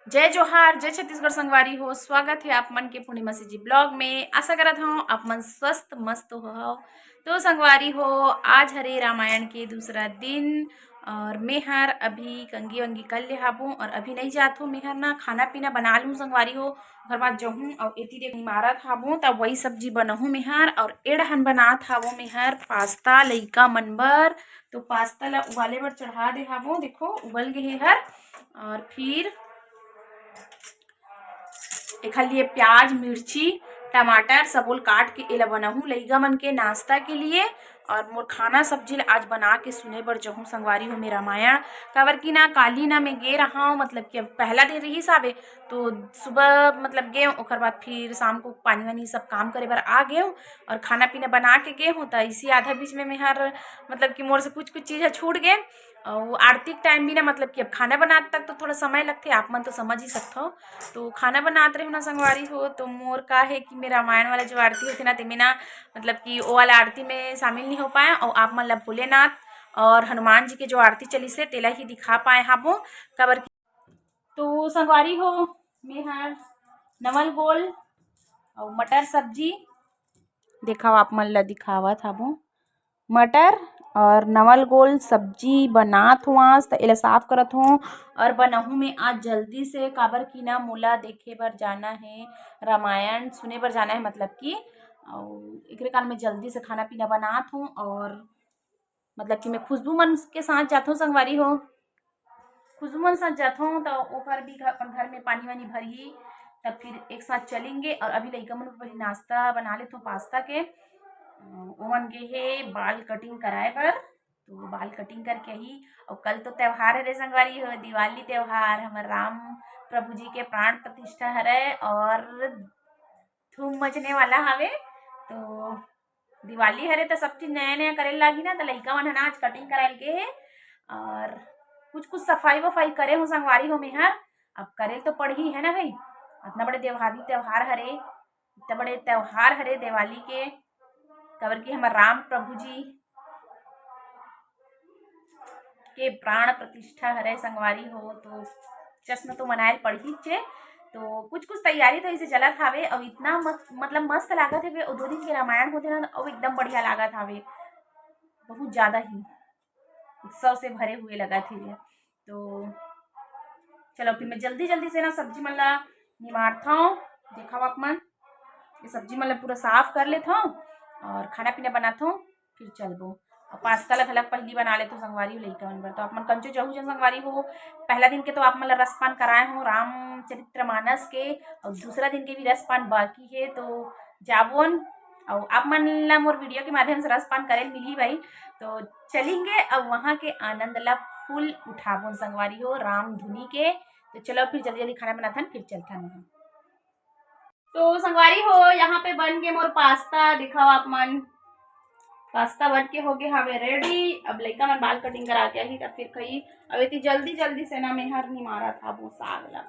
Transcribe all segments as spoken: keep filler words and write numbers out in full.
जय जोहार, जय छत्तीसगढ़ संगवारी हो। स्वागत हे आप मन के पूर्णिमा सीजी blog में। आशा करत हव आप मन स्वस्थ मस्त हो हव। तो संगवारी हो, आज हरे रामायण के दूसरा दिन और मेहर अभी कंघी वंघी कर ले हाबो और अभी नहीं जात हो मेहर ना, खाना पीना बना लूँ संगवारी हो। ओकर बाद जहूँ और एती दे मारत हाबो, तब वही सब्जी बनहूँ मेहर। और एड़हन बनात हाबो मेहर पास्ता लइका मन बर। तो पास्ता ला उबाले बर चढ़ा दे हाबो, देखो उबल गे हे हर। और फिर एखर लिए प्याज, मिर्ची, टमाटर सबोल काट के एला बनाहूँ लइका मन के नाश्ता के लिए। और मोर खाना सब्जी ला आज बना के सुने बर जहूँ संगवारी हो मेर रामायण। काबर कि ना काली ना मैं गे रहा हूँ, मतलब कि अब पहला दिन रहिस आवे, तो सुबह मतलब गे, ओकर बाद फिर शाम को पानी वानी सब काम करे बर आ गे हूँ और खाना पीना बना के गे हूँ। तो इसी आधा बीच में मैं हर मतलब कि मोर से कुछ कुछ चीज़ ह छूट गे। और आरती के टाइम भी ना मतलब कि अब खाना बनात तक तो थोड़ा समय लगथे, आप मन तो समझ ही सकथव। तो खाना बनात रहे ना संगवारी हो, तो मोर का है कि मेर रामायण वाला जो आरती होथे ना, तेमे ना मतलब कि वो वाला आरती में शामिल नहीं हो पाए और आप मन ला भोलेनाथ और हनुमान जी के जो आरती चलिस हे तेला ही दिखा पाए हाबो। काबर कि तो संगवारी हो, मेहर नवल गोल और मटर सब्जी, देखा आप मन ला दिखावत हाबो, मटर और नवल गोल सब्जी बनात हूँ आज। तो एला साफ करत हूँ और बनाहूँ मैं आज जल्दी से, काबर कि ना मोला देखे बर जाना है, रामायण सुने बर जाना है, मतलब कि और एकरे कारण मैं जल्दी से खाना पीना बनात हूँ। और मतलब कि मैं खुशबू मन के साथ जात हूँ संगवारी हो, खुशबू मन साथ जात हूँ तो ओकर भी घर, अपन घर में पानी वानी भरही, तब फिर एक साथ चलेंगे। और अभी लइका मन बर नाश्ता बना लेत हूँ पास्ता के। अ, ओमन गे हे बाल कटिंग कराए बर, तो बाल कटिंग करके ही। और कल तो त्योहार हरे संगवारी हो, दिवाली त्योहार, हमर राम प्रभु जी के प्राण प्रतिष्ठा हरे और धूम मचने वाला हवे। तो दिवाली हरे तो सब चीज नया नया करे लागी ना, तो लइका मन ह ना आज कटिंग कराए गे हे और कुछ कुछ सफाई वफाई करे हो संगवारी हो मेहर। अब करे तो पड़ही है ना भाई, इतना बड़े देवहारी त्योहार हरे, इतना बड़े त्योहार हरे दिवाली के, काबर कि हमर राम प्रभु जी के प्राण प्रतिष्ठा हरे संगवारी हो, तो जश्न तो मनायल पड़ही चे। तो कुछ कुछ तैयारी तो ऐसे चलत हावे, और इतना मस्त, मतलब मस्त लागत हवे। और दो दिन के रामायण होथे ना, और एकदम बढ़िया लागत हावे, बहुत ज्यादा ही उत्सव से भरे हुए लगत हे। तो चलो फिर मैं जल्दी जल्दी से ना सब्जी मन ला निमारथव, देखव आप मन। ये सब्जी मन ला पूरा साफ कर लेथव और खाना पीना बनाथव, फिर चलबो। और पास्ता ला घलक पहली बना लेथव संगवारी हो लइका मन बर। तो आप मन कंचो जहू जन संगवारी हो, पहला दिन के तो आप मन ला रसपान कराए हो रामचरित्र मानस के, और दूसरा दिन के भी रसपान बाकी है, तो जाबोन और आप मन ला मोर वीडियो के माध्यम से रसपान करे मिली भाई। तो चलेंगे अब वहाँ के आनंद ला फुल उठाबोन संगवारी हो राम धुनी के। तो चलो फिर जल्दी जल्दी खाना बनाथन, फिर चलथन वहाँ। तो संगवारी हो, यहाँ पे बन के मोर पास्ता दिखाओ आप मन। पास्ता बन के हो गए हवे रेडी। अब लइका मन बाल कटिंग करा के आही, तब फिर खाई। अब इतनी जल्दी जल्दी से ना मैं हर निमारा था वो साग ला,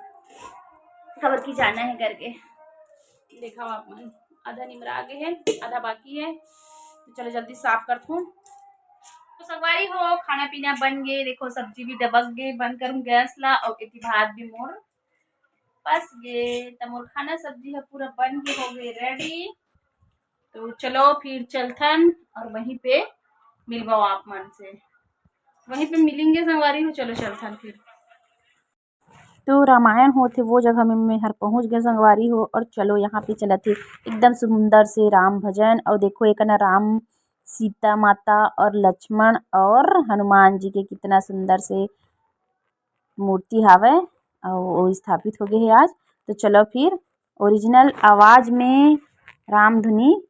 खबर की जाना है करके। देखा आप मन, आधा निमरा आगे है, आधा बाकी है। तो चलो जल्दी साफ कर थूं। तो संगवारी हो, खाना पीना बन गए। देखो सब्जी भी डबक गए। बंद करूँ गैस ला और इतनी भात भी मोर बस ये तो मोर खाना सब्जी है पूरा बन के हो गए रेडी। तो चलो फिर चलथन और वहीं पे मिलवाओ आप मन से, वहीं पे मिलेंगे संगवारी हो। चलो चलथन फिर। तो रामायण होथे वो जगह में मैं हर पहुँच गए संगवारी हो। और चलो यहाँ पे चलत हे एकदम सुंदर से राम भजन। और देखो एक ना राम, सीता माता और लक्ष्मण और हनुमान जी के कितना सुंदर से मूर्ति हावय अउ वो स्थापित हो गए हे आज। तो चलो फिर ओरिजिनल आवाज में राम धुनी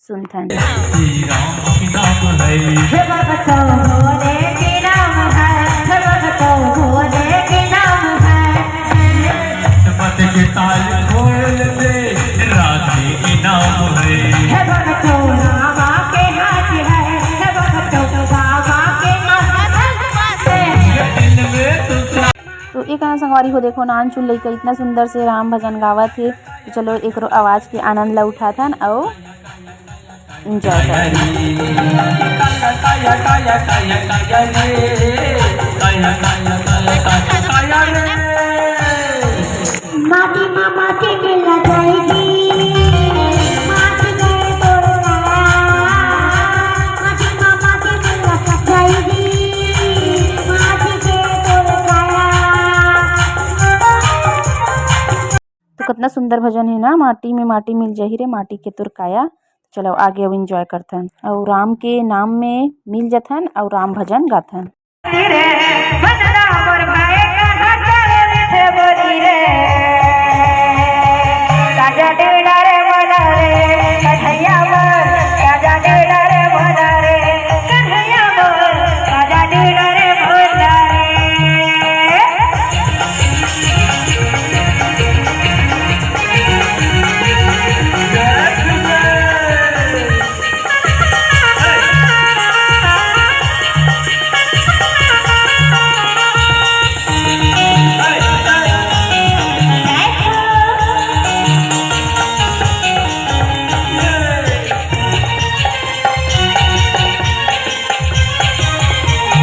सुनथन। श्री राम के नाम है। हे भक्तों भोले के नाम है, हे भक्तों भोले के नाम है। किस्मत के ताल खोल दे, राधे के नाम है। हे भक्तों रामा के हाथ है, हे भक्तों बाबा के हाथ है। दिल में तुझे तो एक ना संगवारी हो, देखो नानचुन लइका इतना सुंदर से राम भजन गावत हे। तो चलो एकरो आवाज के आनंद ला उठाथन अउ एंजॉय करथन। इतना सुंदर भजन हे ना, माटी में माटी मिल जाही रे, माटी के तोर काया। चलो आगे अब enjoy करथन, अउ राम के नाम में मिल जथन अउ राम भजन गाथन।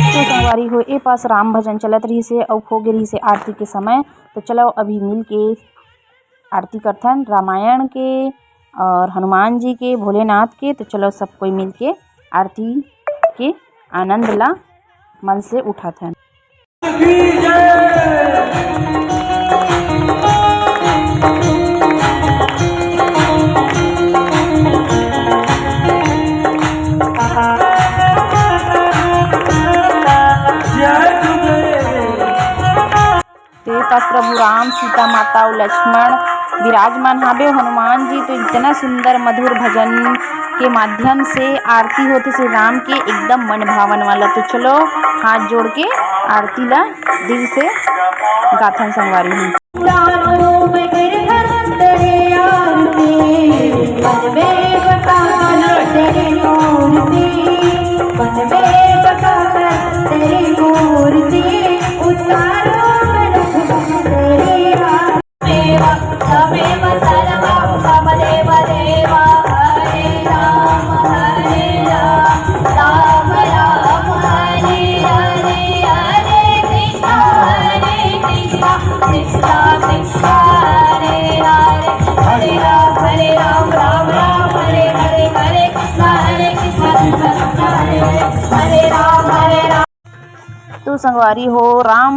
तो संगवारी हो, ए पास राम भजन चलत रहिस हे अउ हो गे रहिस हे आरती के समय। तो चलो अभी मिल के आरती करथन रामायण के और हनुमान जी के, भोलेनाथ के। तो चलो सब कोई मिल के आरती के आनंद ला मन से उठाथन। ते पास प्रभु राम, सीता माता अउ लक्ष्मण विराजमान हावे। हनुमान जी तो इतना सुंदर मधुर भजन के माध्यम से आरती होथे श्री राम के, एकदम मन भावन वाला। तो चलो हाथ जोड़ के आरती ला दिल से गाथन संगवारी हो। तो संगवारी हो, राम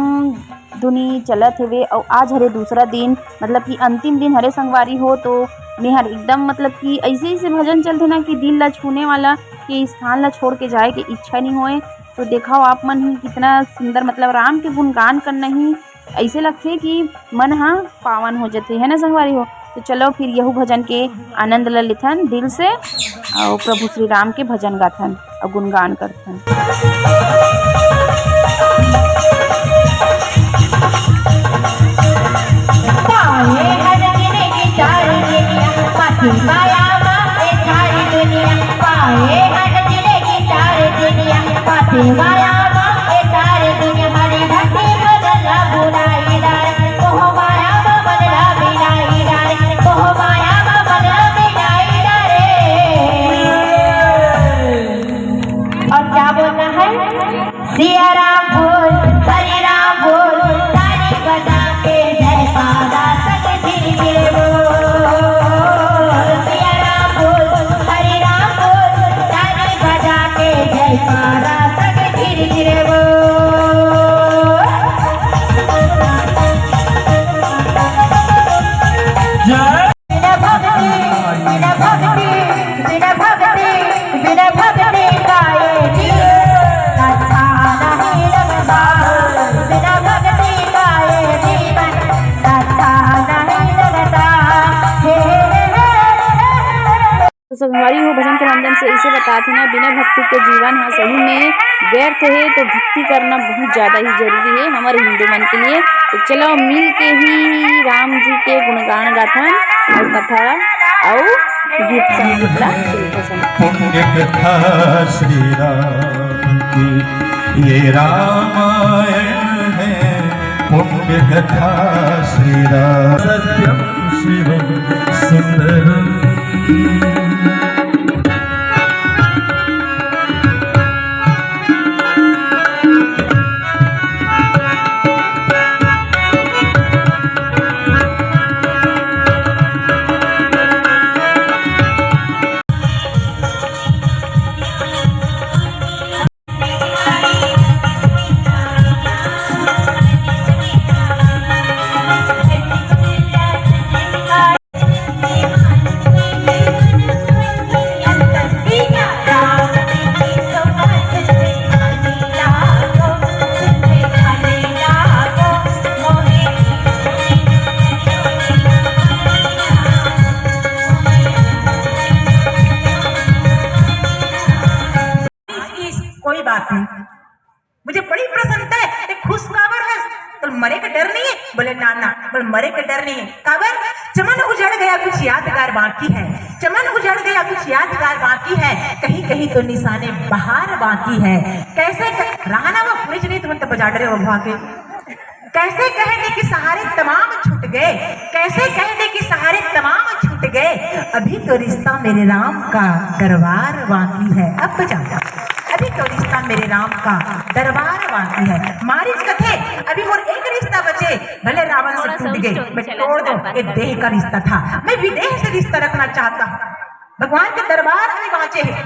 धुनी चलत हेवे अउ आज हरे दूसरा दिन, मतलब कि अंतिम दिन हरे संगवारी हो। तो मेहर एकदम, मतलब कि ऐसे ऐसे भजन चलथे ना कि दिल ला छूने वाला, कि स्थान ला छोड़ के जाए के इच्छा नहीं होए। तो देखाओ आप मन ही कितना सुंदर, मतलब राम के गुणगान करना ही ऐसे लगथे कि मन ह पावन हो जथे, है ना संगवारी हो। तो चलो फिर यहू भजन के आनंद ल लेथन दिल से, अउ प्रभु श्री राम के भजन गाथन अउ गुणगान करथन। और क्या बोलना है? सिया राम बोल, हरे राम बोल, ताली बजा के जयकारा संग धीरे धीरे बोल। सिया राम बोल, हरे राम बोल, ताली बजा के जयकारा संग धीरे धीरे बोल। जय। बिना भक्ति, बिना भक्ति, बिना भक्ति, बिना भक्ति का ये जीवन अच्छा नहीं लगता। बिना भक्ति का ये जीवन अच्छा नहीं लगता। हे, हे, हे, हे, हे। तो संगवारी हो, भजन के माध्यम से इसे बतात हे ना, बिना भक्ति के जीवन ह सही में व्यर्थ हे। तो भक्ति करना बहुत ज्यादा ही जरूरी हे हमारे हिंदू मन के लिए। तो चलो मिल के ही राम जी के गुणगान गाथन अउ कथा अउ गीत संगीत ला सुनथन। पुण्य कथा श्री राम की ये रामायण है, पुण्य कथा श्री राम। सत्यम शिवम सुंदरम। पर मरे के डर नहीं है। काबर? चमन उजड़ गया, कुछ यादगार बाकी है। चमन उजड़ गया, कुछ यादगार बाकी है। कहीं कहीं तो निशाने बहार बाकी है। कैसे क-, रहा ना वो फ्रिज नहीं, तुम तो बजा रहे हो वहाँ के। कैसे कह दे कि सहारे तमाम छूट गए, कैसे कह दे कि सहारे तमाम छूट गए। अभी तो रिश्ता मेरे राम का दरबार बाकी है। अब तो जाओ, अभी तो रिश्ता मेरे राम का दरबार बाकी है। मारिच कथे, अभी मोर एक रिश्ता बचे, भले रावण से टूट गए, मैं तोड़ दूं, ये देह का रिश्ता था, मैं विदेह से रिश्ता रखना चाहता हूँ। भगवान के दरबार में बांचे है,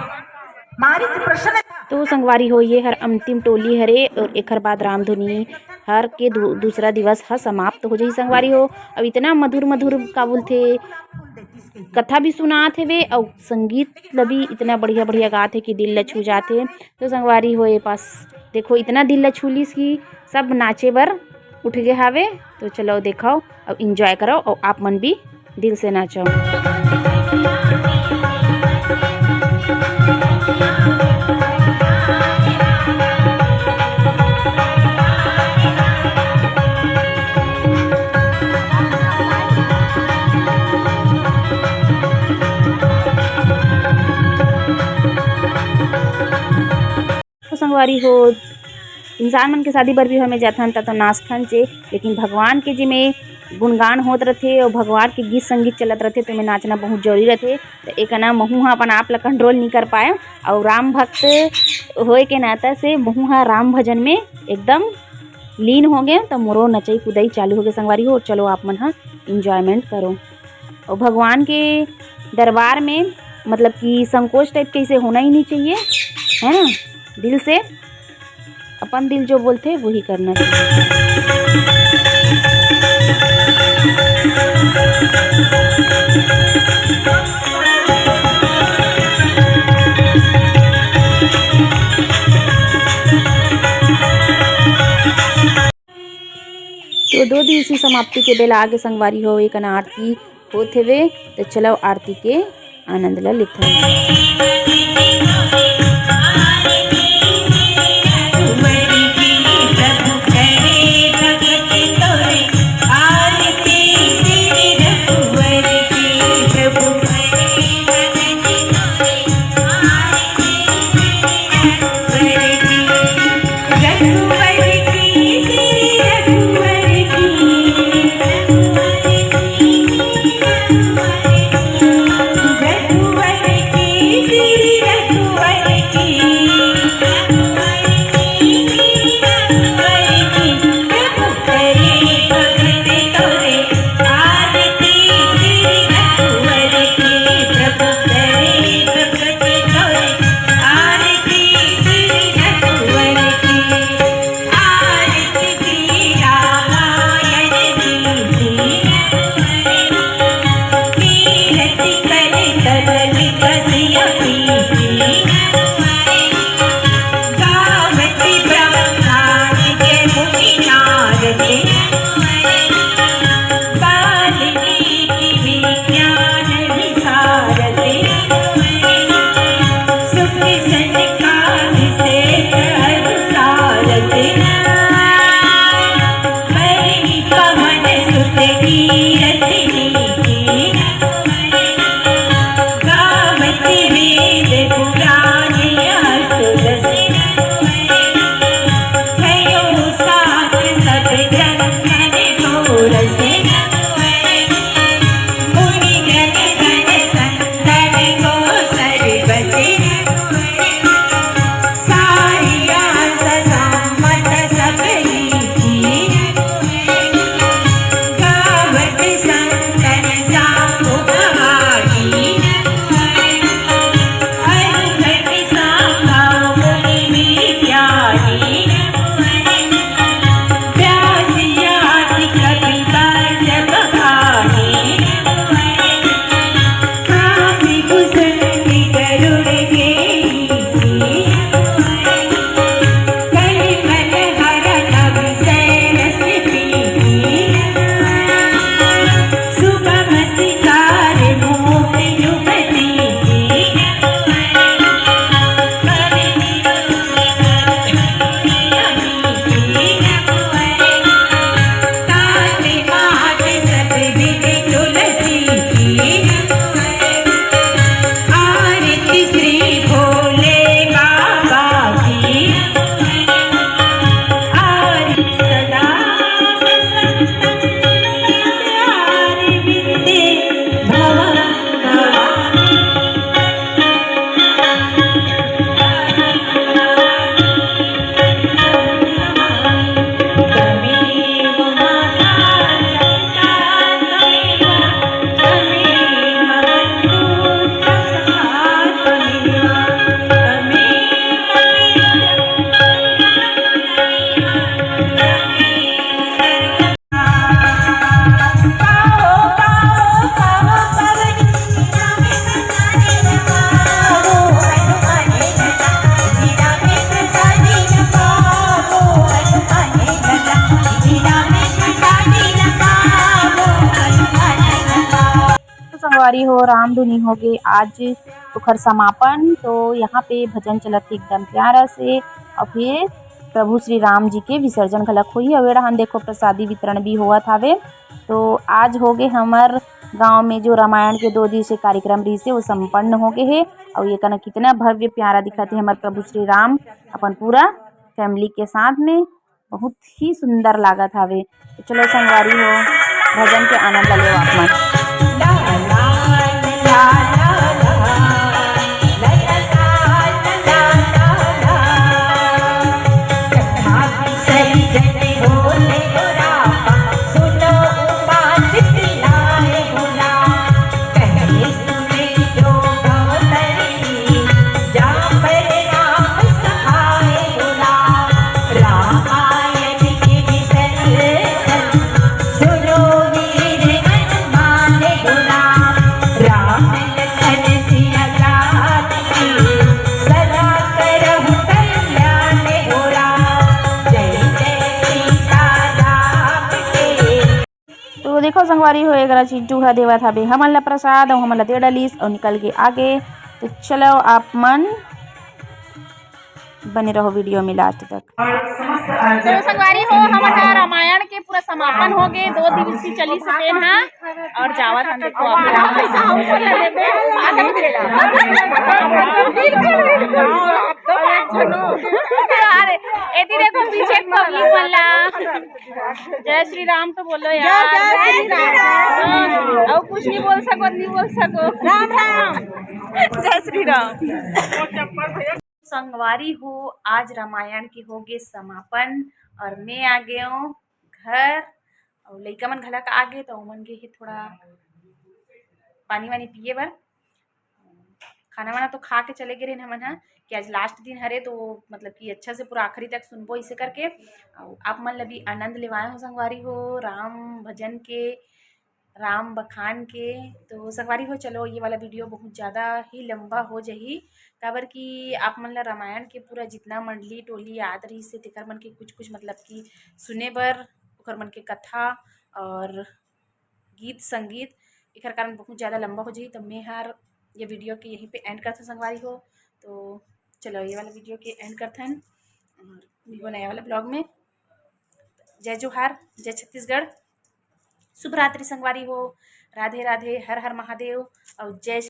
मारिच प्रसन्न था। तो संगवारी हो, ये हर अंतिम टोली हरे और एखर बाद रामधुनी हर के दू-, दूसरा दिवस ह समाप्त हो जाही संगवारी हो। अब इतना मधुर मधुर का बोलथे, कथा भी सुनात हेवे अउ संगीत ल भी इतना बढ़िया बढ़िया गात हे कि दिल ल छू जात हे। तो संगवारी हो, ये पास देखो, इतना दिल ल छू लिस कि सब नाचे बर उठ गे हावे। तो चलो देखो, अब enjoy करो और आप मन भी दिल से नाचो। तो संगवारी हो, इंसान मन के शादी बर भी हमें जाथन त तो नाचथन जे, लेकिन भगवान के जेमे गुणगान होत रथे और भगवान के गीत संगीत चलत रथे, तो में नाचना बहुत जरूरी रथे। तो एक ना महू हा अपन आप ला control नहीं कर पाए और राम भक्त होए के नाता से महू हा राम भजन में एकदम लीन हो गए। तो मोरो नचई कुदई चालू हो गए संगवारी हो। चलो आप मन हा enjoyment करो। और भगवान के दरबार में मतलब कि संकोच type के इसे होना ही नहीं चाहिए, है ना? दिल से, अपन दिल जो बोलते वही करना चाहिए। तो दो दिवसीय समाप्ति के बेला आगे संगवारी हो, एक अना आरती होत हेवे, तो चलो आरती के आनंद ल लेथन। संगवारी हो, रामधुनी होगे आज ओखर समापन। तो यहाँ पे भजन चलत हे एकदम प्यारा से, और फिर प्रभु श्री राम जी के विसर्जन घलक होही। अउ ए डहान देखो, प्रसादी वितरण भी होवत हावे। तो आज होगे हमर गांव में जो रामायण के दो दिवसीय कार्यक्रम रहिसे, वो संपन्न होगे हे। अउ ये कना कितना भव्य प्यारा दिखत हे हमर प्रभु श्री राम अपन पूरा family के साथ में, बहुत ही सुंदर लागत हावे। तो चलो संगवारी हो, भजन के आनंद ला लेव आप मन। तो देखो संगवारी हो, एकरा चिंटू ह देवत हवे हमन ला प्रसाद, अउ हमन ला दे डलिस अउ निकल के आगे। तो चलो आप मन बने रहो video में last तक। तो संगवारी हो, हमर रामायण के पूरा समापन हो गए, दो दिवसीय चलिस तेन हा, और जावत हम देखो आप। अरे एती देखो पीछे public मन ला। जय श्री राम तो बोलो यार। जय श्री राम। हाँ, अउ कुछ नहीं बोल सको, नहीं बोल सको। राम राम। जय श्री राम। संगवारी हो, आज रामायण के होगे समापन और मैं आ गए हूँ घर, और लइका मन घलक आ गए, तो ओमन गे हे थोड़ा पानी वानी पिए बर। खाना वाना तो खा के चले गए रहे हमन ह कि आज last दिन हरे, तो मतलब कि अच्छा से पूरा आखिरी तक सुनबो इसे करके। अउ आप मन ल भी आनंद लेवाए हो संगवारी हो राम भजन के, राम बखान के। तो संगवारी हो, चलो ये वाला video बहुत ज़्यादा ही लंबा हो जाही, काबर कि आप मन ल रामायण के पूरा जितना मंडली टोली याद रहिसे, तेकर मन के कुछ कुछ मतलब कि सुने बर, ओकर मन के कथा और गीत संगीत, एकर कारण बहुत ज़्यादा लंबा हो जाही। तो मैं हर ये video के यहीं पे end करथन संगवारी हो। तो चलो ये वाला video के end करथन और मिलबो नया वाला vlog में। जय जोहार, जय छत्तीसगढ़, शुभ रात्रि संगवारी हो, राधे राधे, हर हर महादेव और जय